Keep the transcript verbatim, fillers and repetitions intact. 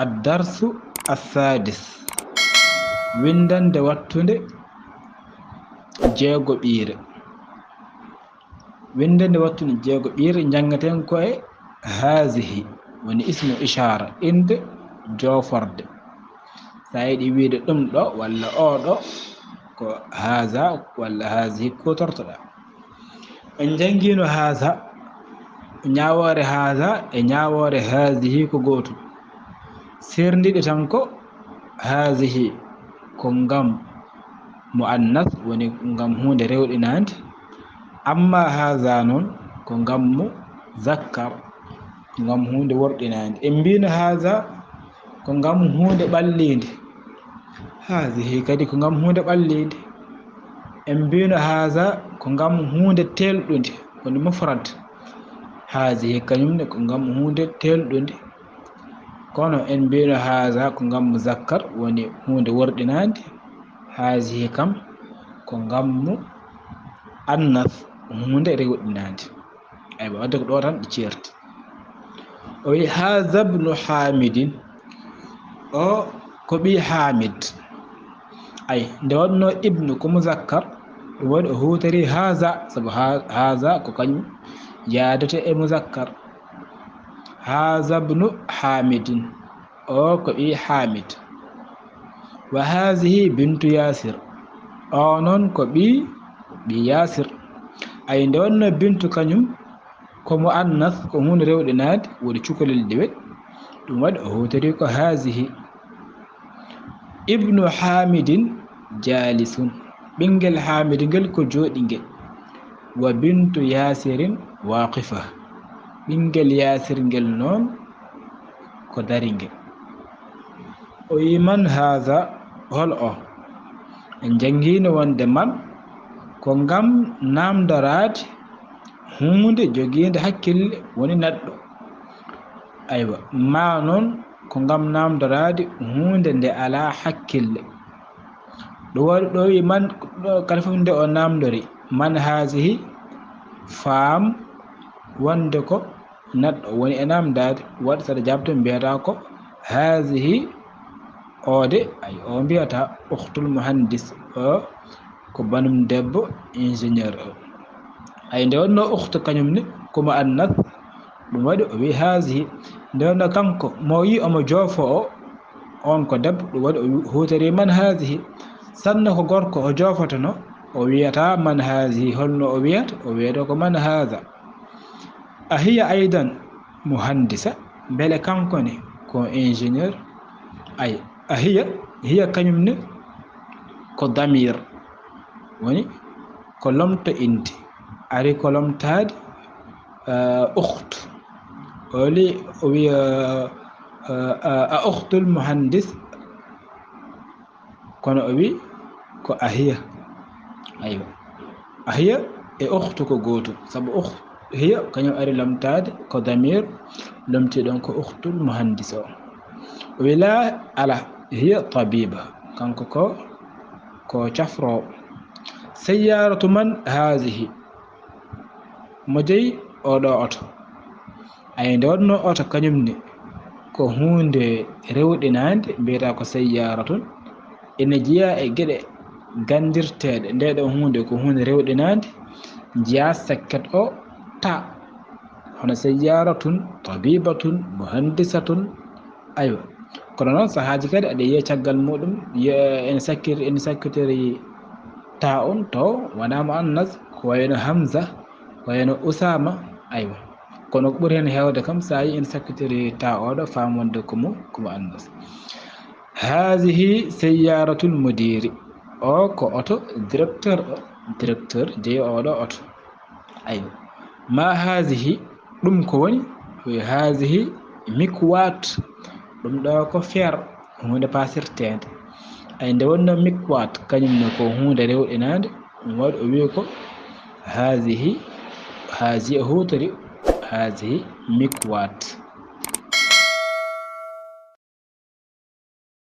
Ad-darsu as-sadis. Winndannde wattunde jeegoɓiire. Winndannde wattunde jeegoɓiire njanngaten ko e haazihi, woni ismu ishaara, innde jooforde. So a yiɗi wiyde ɗum ɗo walla oo ɗo, ko haaza walla haazihi kuutortoɗaa. En njanngiino haaza, ñaawoore haaza e ñaawoore haazihi ko gootum. Seerndiiɗe tan ko haazihi ko ngam muannas, woni ngam huunde rewɗinaande. Amma haaza noon ko ngam muzakkar, ko ngam huunde worɗinaande. En mbiino haaza ko ngam huunde ɓalliinde. Haazihi kadi ko ngam huunde ɓalliinde. En mbiino haaza ko ngam huunde teelɗunde, woni mufrad. Haazihi kañum ne ko ngam huunde teelɗunde. Kono en mbiino haaza ko ngam muzakkar, woni huunde worɗinaande. Haazihi kam ko ngam muannas, huunde rewɗinaande. Aywa, wadde ko ɗo tan ɗi ceerti. O wi, haaza bnu Haamidin. O ko ɓii Haamid. Ay, nde wonno ibnu ko muzakkar, ɗum waɗi o huutiri haaza, sabu ha-, haaza ko kañum yaadete e muzakkar. Haaza bnu Haamidin. O ko ɓii Haamid. Wa haazihi bintu Yaasir. O noon ko ɓii, ɓii Yaasir. Ay, nde wonno bintu kañum ko muannas, ko huunde rewɗinaande, woodi cukalel diwel. Ɗum waɗi o huutiri ko haazihi. Ibnu Haamidin jaalisun. Ɓinngel Haamid ngel ko jooɗingel. Wa bintu Yaasirin waaqifa. Ɓinngel Yaasir ngel noon ko daringel. O wi, man haaza, hol o? En njanngiino wonde man ko ngam naamndoraade huunde jogiinde hakkille, woni neɗɗo. Aywa, maa noon ko ngam naamndoraade huunde nde alaa hakkille. Ɗum waɗi ɗo wi man, ɗo kala fof nde o naamndori, man haazihi, faam wonde ko neɗɗo woni e naamndaade, waɗi saɗa jaabto mbiyata ko haazihi, o de, ay, o mbiyata ukhtul muhandis, o ko banum debbo ingénieur o. Ay, nde wonno ukhtu kañum ne ko muannas, ɗum waɗi o wi haazihi. Nde wonno kanko mo yi omo joofo o, on ko debbo, ɗum waɗi o wi-, huutiri man haazihi. Sanno ko gorko o joofotono, o wiyata man haazihi. Holno o wiyata? O wiyata ko man haaza. A hiya aydan muhandisa, mbele kanko ne ko ingénieur? Ay, a hiya, hiya kañum ne ko damir, woni ko lomto innde, ari ko lomtaade, eh, ukhtu. Oli o wiya, eh, eh, a ukhtul muhandis, kono o wi ko a hiya. Aywa. A hiya e ukhtu ko gootum, sabu ukh-, hiya kañum ari lomtaade ko damir, lomti ɗon ko ukhtul muhandis o. O wi laa, alaa, hiya tabiba, kanko ko, ko cafroowo. Sayyaratu man haazihi? Mo jeyi oɗo oto? Ay, nde wonno oto kañum ne ko huunde rewɗinaande, mbiyata ko sayyaaratun, ene jeyaa e geɗe ganndirteeɗe. Nde ɗo huunde ko huunde rewɗinaande, njiyaa sakket o ta, hono sayyaaratun, tabibatun, muhandisatun. Aywa. Kono noon, sahaaji kadi aɗa yiya caggal muɗum, ye-, ene sakkir-, ene sakkitori ta on to wonaa muannas, ko wayno Hamza, ko wayno Usaama, aywa. Kono ko ɓuri heen heewde kam, so a yii ene sakkitori ta oɗo, faam wonde ko mo, ko muannas. Haazihi sayyaratul mudiri. O ko oto directeur o, directeur jeyi oɗo oto. Aywa. Ma haazihi, ɗum ko woni? Wi haazihi mikwat. Ɗum ɗo ko feer, huunde pasirteende. Ay, nde wonno mikwat, kañum ne ko huunde rewɗinaande, ɗum waɗi o wi ko haazihi, haazihi o huutori, haazihi mikwat.